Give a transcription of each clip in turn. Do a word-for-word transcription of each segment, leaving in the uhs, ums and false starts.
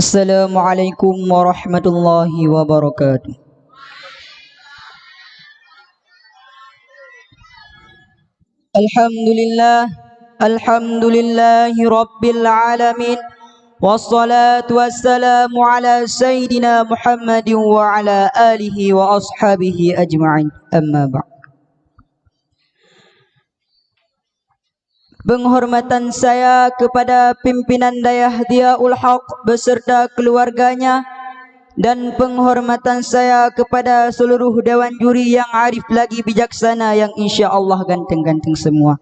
Assalamualaikum warahmatullahi wabarakatuh. Alhamdulillah, alhamdulillahi rabbil alamin. Wassalatu wassalamu ala sayyidina Muhammadin wa ala alihi wa ashabihi ajma'in. Amma ba'd. Penghormatan saya kepada pimpinan Dayah Diyaul Haq beserta keluarganya, dan penghormatan saya kepada seluruh dewan juri yang arif lagi bijaksana, yang insya Allah ganteng-ganteng semua,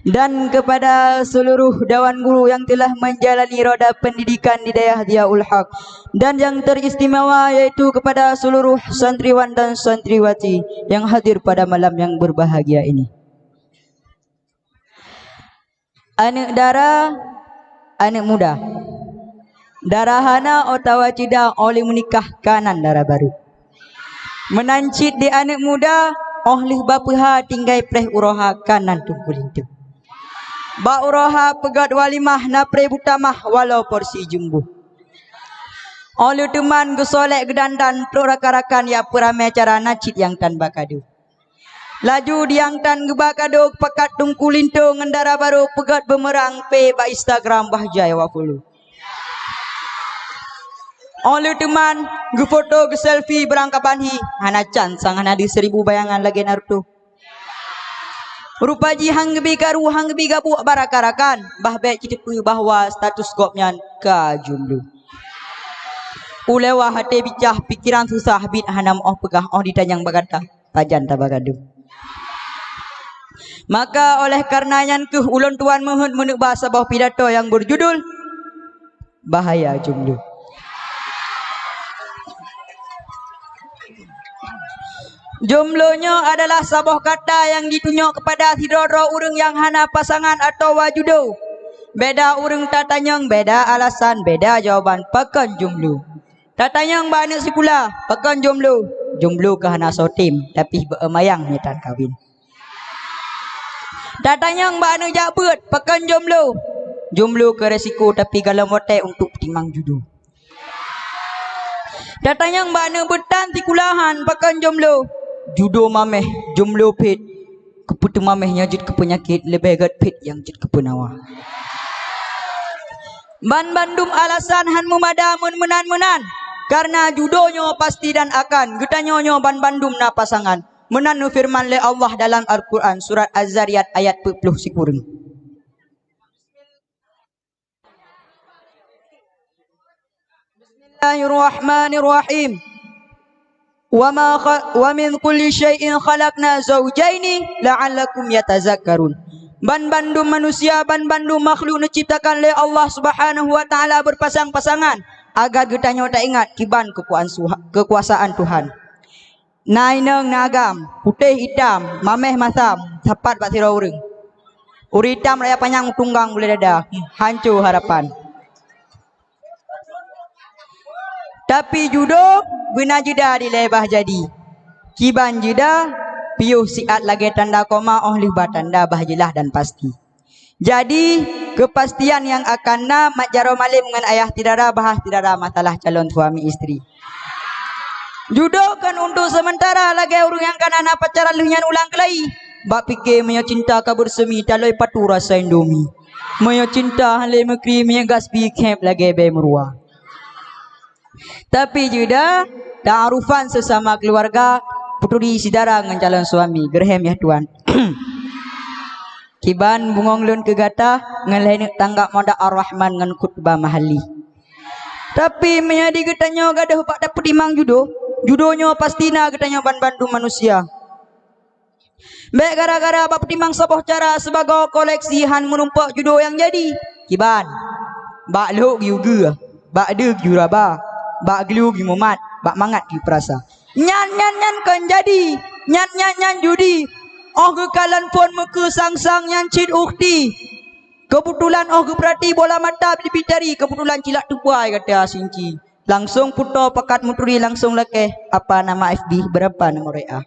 dan kepada seluruh dewan guru yang telah menjalani roda pendidikan di Dayah Diyaul Haq, dan yang teristimewa yaitu kepada seluruh santriwan dan santriwati yang hadir pada malam yang berbahagia ini. Aneuk dara, aneuk muda. Dara hana atawa ceuda óh lheueh meunikah ka nan dara barô. Meunan cit di aneuk muda, óh lheueh bapeuha tinggai preh uroe ha ka nan teungku linto. Bak uroe ha peugét walimah na preh butamah walau porsi jumbo. Óh lheueh teuma geusolek geudandan trok rakan-rakan jak peuramé acara na cit nyang tan bak kado. Laju di nyang tan geuba kado geupakat teungku linto ngon dara barô peugét beumeurang pé bak Instagram bah jai awak follow. Óh lheueh teuma geufoto geuselfie beurangkaban hi hana can sang hana deuh seribu bayangan lagée Naruto. Rupa jih han geubi karu han geubi gabuek bak rakan-rakan, bah bék jiteupeue bahwa status gobnyan ka jumlo. Ulée wah até bicah, pikeran susah, biet hana meu'oh peugah óh jitanyong bak gata. Pajan taba gadôh. Maka oleh karena nyan kheueh ulôn tuan meuheuet meuneuba saboh pidato nyang beujudul Bahaya Jumlo. Jumlo nyoe adalah saboh kata nyang jitunyok keupada sidroe-droe ureuëng nyang hana pasangan atawa judo. Beda ureuëng tatanyong, beda alasan, beda jawaban, pakon jumlo. Tatanyong bak aneuëk sikula, pakon jumlo? Jumlo keu hana soe tem, tapi beumayang mita kawen. Tatanyong bak aneuëk jak beuet, pakon jumlo? Jumlo keu resiko, tapi galom watée untuk timang judo. Tatanyong bak aneuëk beutan sikulahan, pakon jumlo? Judo mameh, jumlo phét. Keupeue teumameh nyang jeuet keu peunyakét, leubeh gét phét nyang jeuet keu peunawa. Banbandum alasan han meumada meunan-meunan, kareuna judo nyoe pasti dan akan geutanyoe nyoe banbandum na pasangan. Meunan neufeureuman lé Allah dalam Al-Qur'an, surat Az-Zariyat ayat peuet ploh sikureueng. Bismillahirrahmanirrahim. Wa ma kha-, wa min kulli syai'in khalaqna zaujaini la'allakum yatazakkarun. Banbandum manusia, banbandum makhluk neuciptakan lé Allah Subhanahu wa Ta'ala beurpasang-pasangan, agar geutanyoe taingat kiban keukuasaan suha-, keukuasaan Tuhan. Na inong, na agam, putéh itam, mameh masam, sapat bak sidroe ureuëng. Ureuëng itam raya panyang meutunggang bulée dada, hanco harapan. Tapi judo beuna jeuda dilée bah jadi. Kiban jeuda, piôh siat lagée tanda koma óh lheueh ba tanda bah jeulaih dan pasti. Jadi, keupastian nyang akan na mat jaroe malem ngon ayah syedara bahas syedara masalah calon suami istri. Judo kon untuk seumeuntara lagée ureuëng nyang ka na pacaran lheueh nyan ulang keulayi. Bak pike meunyoe cinta ka beurseumi taloi patu rasa Indomie. Meunyoe cinta han lé meukri meunyoe gas pih khép lagée bée meuruwa. Tapi jeuda, ta'arufan seusama keuluwarga, peuturi syedara ngon calon suami, geureuhem yah tuan. Kiban bungöng lôn keu gata ngon lhée neuk tanggap mandat Ar-Rahman ngon khutbah mahalli. Tapi meunyoe di geutanyoe gadôh bak tapeutimang judo, judo nyoe pasti na geutanyoe banbandum manusia. Bék gara-gara bak peutimang saboh cara sibagoe koleksi han meurumpok judo nyang jadi. Kiban, bak lhok geuyue geue, bak deuh geuyue raba, bak glu geuyue mumat, bak mangat geuyue peurasa. Nyan, nyan, nyan kon jadi. Nyan, nyan, nyan judi. Óh geukalon phon meukeue sang-sang nyan cit ukhti. Keubeutulan 'oh geupeurati bola mata bit-bit tari, keubeutulan cilak teubai gata sinci. Langsong putôh pakat meuturi, langsong lakèe, apa nama F B, berapa nomor W A.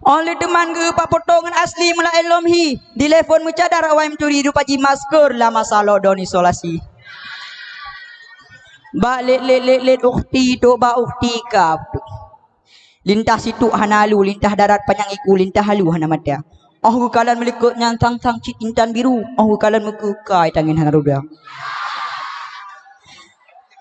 Oh lheuh teuma geupat poto ngon asli meulaén lom hi, di telepon meucadar awai meuturi, rupa jih masker lam masa lockdown isolasi. Bak lét-lét lét-lét ukhti, trok bak ukhti ka. Lintah situk hana alu, lintah darat panyang iku, lintah alu hana mata. 'Oh geukalon meulikot nyan sang-sang cit intan biru, 'oh geukalon meukeue kai tangieng hana roda.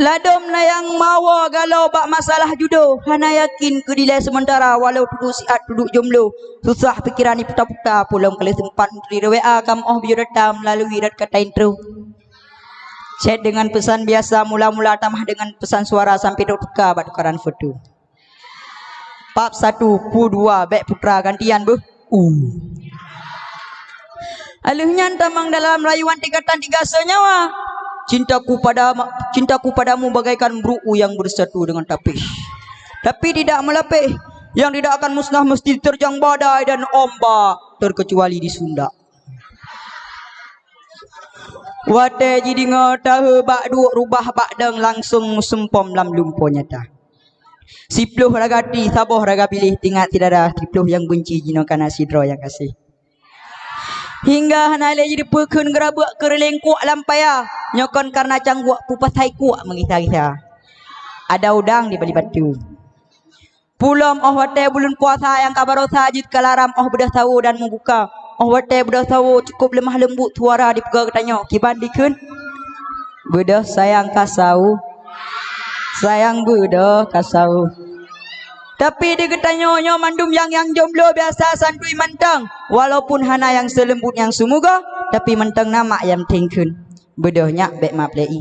Ladôm na nyang meuawa galô bak masalah judo, hana yakin keu dilèe seumeutara walau tuduek siat tuduek jomblo. Susah pikeran iputa-puta, peue lom ka lheueh seumpat meuturi, W A ka meu'oh biyeu data meulalui rot kata intro. Chat deungon peusan biasa, mula-mula tamah deungon peusan suara sampoe trok teuka bak tukaran foto. Pap satu, pu dua, bèk putra gantian beuh. U. Alheuh nyan tamong dalam rayuan tingkatan tiga senyawa. Cintaku pada ma-, cintaku padamu bagaikan bru'u yang bersatu dengan tapih. Tapi tidak melapeh, yang tidak akan musnah mesti terjang badai dan ombak terkecuali di Sunda. Watèe jideungö tahe bak duek rubah bak dong langsong seumpom lam lumpoe nyata. Siploh raga ti, saboh raga piléh, teuingat syedara, siploh nyang beunci jinoe kana sidroe nyang gaséh. Hingga hana lé jiteupeue kheun geurabeuk keureuleng kuak lam paya, nyoe kon kareuna cangguek peupasai kuak meugisa-gisa. Ada udang di bali batu. Pulom 'oh watèe buleuen puasa nyang ka barosa jeuet ka laram 'oh beudôh sawoe dan meubuka. 'Oh watèe beudôh sawoe cukôp leumah leumbut suara dipeugah geutanyoe, kiban dikheun, "Beudôh sayang ka sawoe, sayang beudôh ka sawoe." Tapi di geutanyoe nyoe mandum nyang, nyang jomblo biasa santui mantong, walaupun hana nyang seuleumbut nyang seumoga, tapi mantong na mak nyang theng kheun. Beudôh nyak bèk map lé i.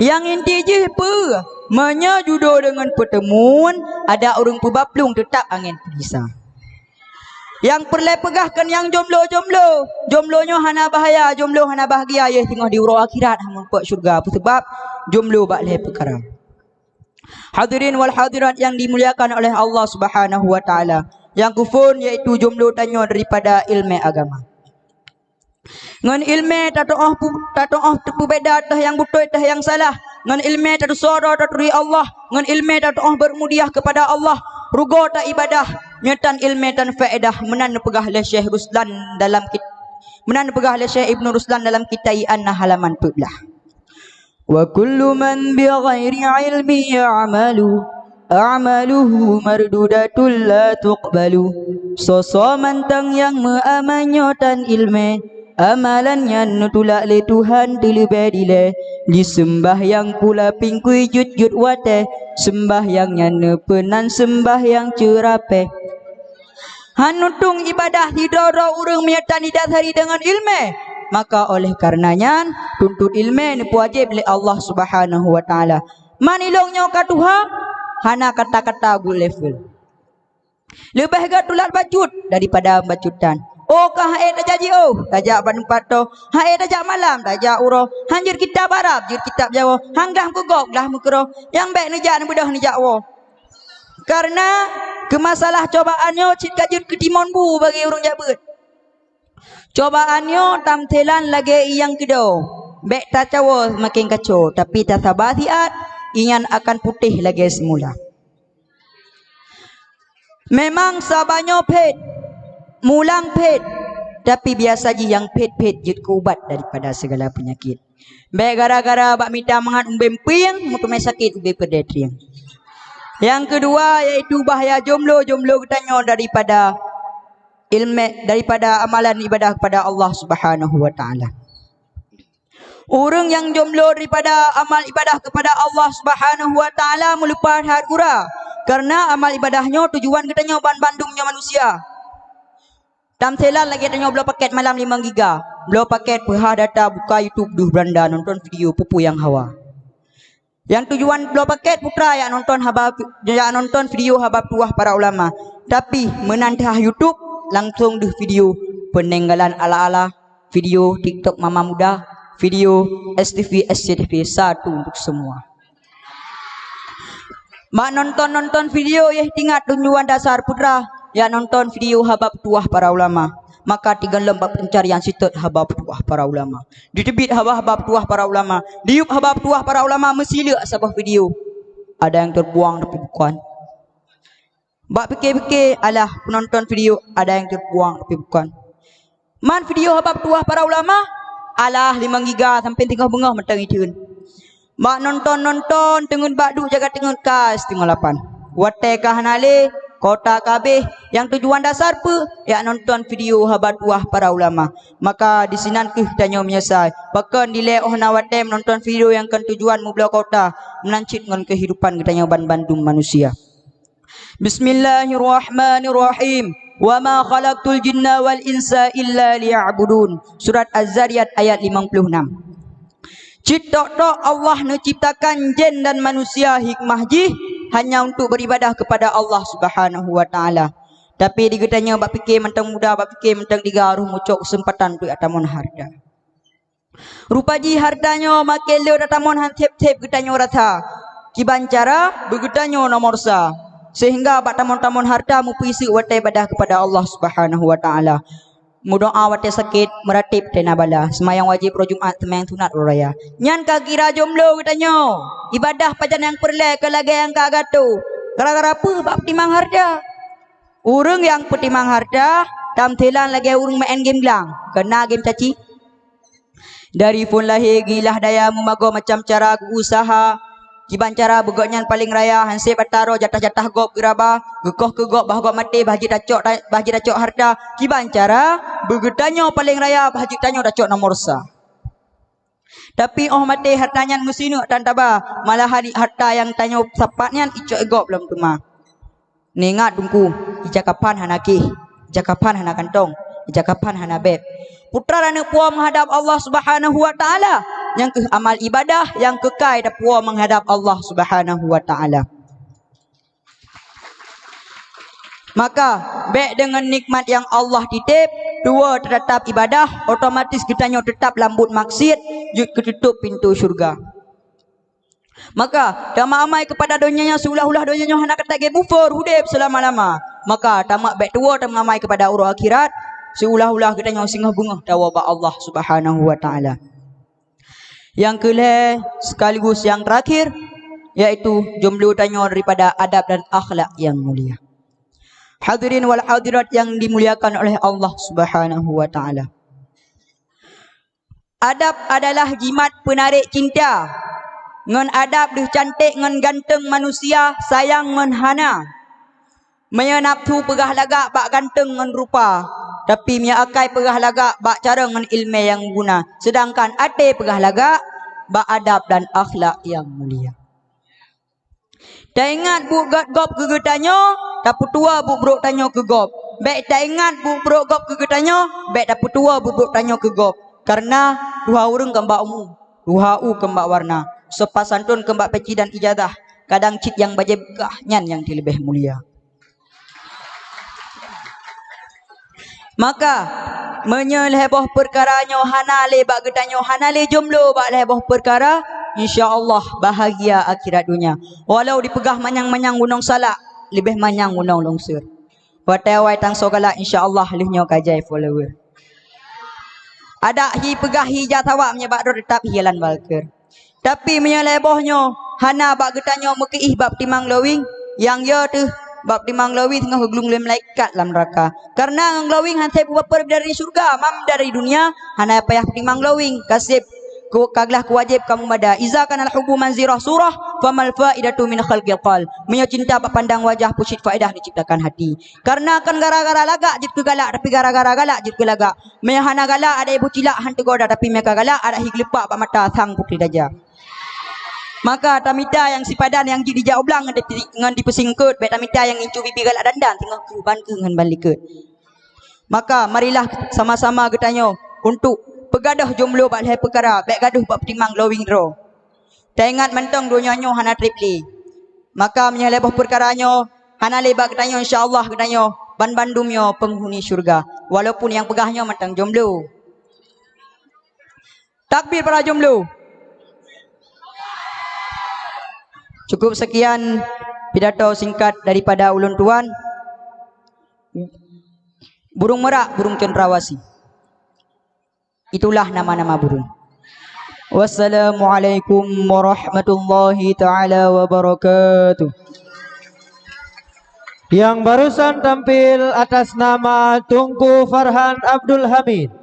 Nyang inti jih peue? Meunyoe judo deungon peuteumuen, ada ureueng peubaplueng, teutap angén peugisa. Nyang peureulèe peugah keu nyang jomblo-jomblo, jomblo nyoe hana bahaya, jomblo hana bahgia, yeh singoh di uroe akhirat hana meupeue syeuruga. Peue seubab? Jomblo bak lhèe peukara. Hadirin wal hadirat yang dimuliakan oleh Allah Subhanahu wa Taala, nyang keuphôn yaitu jomblo tanyoe daripada ileumèe agama. Ngon ileumèe tatu'oh pu-, tatu'oh teupeubeda teuh nyang beutôi teuh nyang salah. Ngon ileumèe tatusoe droe taturi Allah. Ngon ileumèe tatu'oh beureu'mudiah keupada Allah. Rugoe taibadah, nyoe tan ileumèe tan faedah, meunan neupeugah lé Syekh Ruslan dalam kit-, meunan neupeugah lé Syekh Ibnu Ruslan dalam kitab I'anah halaman peuet blah. "Wa kullu man bi ghairi ilmi ya'malu, a'maluhu mardudatun la tuqbalu." Soe-soe mantong nyang meuamal nyoe tan ileumèe, amalan nyan neutulak lé Tuhan teuleubèh dilèe. Jiseumbahyang pula pingkui jeuet-jeuet watèe, seumbahyang nyan neupeunan seumbahyang ceurapèh. Han neutueng ibadah sidroe-droe ureueng meunyo tan didasari deungon ileumèe. Maka oleh kareuna nyan, tuntut ileumèe neupeuwajéb lé Allah Subhanahu wa Taala. Man ilôn nyoe ka tuha, hana kata-kata good level. Leubeh gèt tulat bacut daripada bacut tan. Oh ka han ék tajak jiôh, tajak bak teumpat tô. Han ék tajak malam, tajak uroe. Han jeuet kitab Arab, jeuet kitab Jawoe. Han glah meukeugok, glah meukeudroe. Nyang bèk neujak neubeudôh neujak woe. Kareuna keu masalah cobaan nyoe cit ka jeuet keu timon bu bagi ureueng jak beuet. Cobaan nyoe tamthilan lagèe ié nyang keudo, bèk tacawoe seumaken kaco, tapi tasaba siat, ié nyan akan putéh lagèe seumula. Memang saba nyoe phét, mulang phét, tapi biasa jih nyang phét-phét jeuet keu ubat daripada segala peunyakét. Bèk gara-gara bak mita mangat ubé meupieng, meuteumé sakét ubé peureudèe trieng. Nyang keudua, yaitu bahya jomblo-jomblo geutanyoe daripada ileumèe, daripada amalan ibadah kepada Allah Subhanahu wa Taala. Ureueng nyang jomblo daripada amal ibadah kepada Allah Subhanahu wa Taala meuleupah that gura, kareuna amal ibadah nyoe tujuan geutanyoe ban bandum nyoe manusia. Tamthilan lagèe tanyoe bloe pakèt malam limong giga. Bloe pakèt peuhah data buka YouTube deuh beuranda nonton video peue-peue nyang hawa. Nyang tujuan bloe pakèt putra jak nonton haba, jak nonton video haba peutuah para ulama. Tapi meunan teuhah YouTube langsong deuh video peuninggalan ala-ala, video TikTok mama muda, video S T V, S C T V satu untuk semua. Bak nonton-nonton video yeh teuingat tujuan dasar putra, jak nonton video haba peutuah para ulama. Maka tigan lom bak peuncarian sitot haba peutuah para ulama. Diteubiet haba-haba peutuah para ulama. Diyueb haba peutuah para ulama meusileuk saboh video. Ada yang terbuang tapi bukan. Bak pike-pike, alah, penonton video ada yang terbuang tapi bukan. Man video haba peutuah para ulama, alah, limong giga sampai singoh beungoh mantong itheun. Bak nonton-nonton teungeut bak duek jaga teungeut ka siteungoh lapan. Watée ka hana lé, kuota ka habéh, nyang tujuan dasar peue? Jak nonton video haba peutuah para ulama. Maka disinan kheueh tanyoe meunyeusai. Pakon dilée óh na watée meunonton video nyang kon tujuan meubloe kuota, meunan cit ngon keuhidupan geutanyoe banmandum manusia. Bismillahirrahmanirrahim. Wa ma khalaqtul jinna wal insa illa liya'budun. Surat Az-Zariyat ayat limong puluh enam. Cit tok-tok Allah neuciptakan jén dan manusia hikmah jih hanya untuk beribadah kepada Allah Subhanahu wa Ta'ala. Tapi di geutanyoe bak pike mantong muda, bak pike mantong diga, roh mucok keuseumpatan untuk tamon hareuta. Rupa jih hareuta nyoe makin le tatamon han theb-theb geutanyoe rasa. Kiban cara beugeutanyoe nomor sa, sehingga bak tamon-tamon hareuta meupeue seuk watée ibadah kepada Allah Subhanahu wa Ta'ala. Meudoá watée sakét, meuratéb watée na bala, seumayang wajéb uroe Jumat, seumayang sunat uroe raya. Nyan ka kira jomblo geutanyoe. Ibadah pajan nyang peureulée keu lagée nyang ka gato. Gara-gara peue? Bak peutimang hareuta. Ureuëng nyang peutimang hareuta, tamsilan lagée ureuëng meu'en game glang, keu na game caci. Dari phon lahé geuilah daya meumagoe macam cara geuuseuha. Kiban cara beugét nyan paléng raya, han sép atra roh jatah-jatah gob geuraba, geukoh keu gob bah gob maté, bah jeuet tacok, bah jeuet tacok hareuta. Kiban cara beugeutanyoe paléng raya, bah jeuet tanyoe tacok nomor sa. Tapi óh maté hareuta nyan meusineuk tan taba, malahan hareuta nyang tanyoe sapat nyan icok gob lom teuma. Neuingat Teungku, ija kapan hana kéh, ija kapan hana kantong, ija kapan hana bék. Putra dan aneuk puwoe meuhadab Allah Subhanahu wa Ta'ala, nyang kheueh amal ibadah nyang keukai tapuwoe meuhadab Allah Subhanahu wa Ta'ala. Maka, bék deungon nikmat nyang Allah titeb, tuwoe teutatap ibadah, otomatis geutanyoe teutab lam buet maksiet, jeuet keuteutôb pintoe syeuruga. Maka, tameuamai keupada donya nyoe siulah-ulah donya nyoe hana ka tagée bufeur udeb seulama-lama. Maka, tamak bék tuwoe tameuamai keupada uroe akhirat, siulah-ulah geutanyoe singoh beungoh tawoe bak Allah Subhanahu wa Ta'ala. Nyang keulhée sekaligus nyang terakhir, yaitu jomblo tanyoe daripada adab dan akhlak nyang mulia. Hadirin wal hadirat yang dimuliakan oleh Allah Subhanahu wa Ta'ala. Adab adalah jimat peunarek cinta. Ngon adab deuh canték ngon ganteng manusia sayang ngon hana. Meunyoe nafsu peugah lagak bak ganteng ngon rupa, tapi meunyoe akai peugah lagak bak cara ngon iéleumé nyang guna, seudangkan até peugah lagak bak adab dan akhlak nyang mulia. Taingat buet gét gob keu geutanyoe, tapeutuwoe buet brok tanyoe keu gob. Bék taingat buet brok gob keu geutanyoe, bék tapeutuwoe buet brok tanyoe keu gob. Kareuna tuha ureuëng keumbak umu, tuha u keumbak warna, sopan santun keumbak peci dan ijazah, kadang cit nyang bajée beukah nyan nyang leubeh mulia. Maka, meunyoe lhée boh peukara nyoe hana lé bak geutanyoe, hana lé jomblo bak lhée boh peukara, insya Allah bahagia akhirat donya. Walau dipeugah manyang-manyang gunong salak, leubeh manyang gunong lungseur. Watée awai tang soe galak, insya Allah lheueh nyoe ka jai follower. Adak hi peugah hi jak sawak, meunyoe bak droe teutab hi jalan balkeur. Tapi meunyoe lhée boh nyoe hana bak geutanyoe meukiih bak peutimang glowing, nyang yo teuh bak peutimang glowing teungoh geuglung lé malaikat lam neuraka. Kareuna ngon glowing han sép beubaper dari syeuruga, mam dari dunia hana payah peutimang glowing, ka sép ka glah keuwajéb kamu mada. Iza kanal hubbu manzirah surah, famal faidatu min khalqil qal. Meunyoe cinta bak pandang wajah, peucit faedah diciptakan hati. Kareuna kon gara-gara lagak jeuet keu galak, tapi gara-gara galak jeuet keu lagak. Meunyoe hana galak adak ibu cilak han teugoda, tapi meunyoe ka galak adak hi geulupak bak mata sang putri raja. Maka tamita nyang sipadan nyang jeuet dijak u blang ngon dipeusingkot, bék tamita nyang incu bibi galak dandan teungoh keuh ban keuh ngon ban likot. Maka marilah sama-sama geutanyoe untuk peugadôh jomblo bak lhée peukara, bék gadôh bak peutimang glowing droe. Taingat mantong donya nyoe hana treb lé. Maka meunyoe lhée boh peukara nyoe hana lé bak geutanyoe, insya Allah geutanyoe banbandum nyoe peunghuni syeuruga, walaupun nyang peugah nyoe mantong jomblo. Takbir para jomblo. Cukup sekian pidato singkat daripada ulôn tuan. Burung merak, burung cendrawasih. Itulah nama-nama burung. Wassalamualaikum warahmatullahi taala wabarakatuh. Yang barusan tampil atas nama Teungku Farhan Abdul Hamid.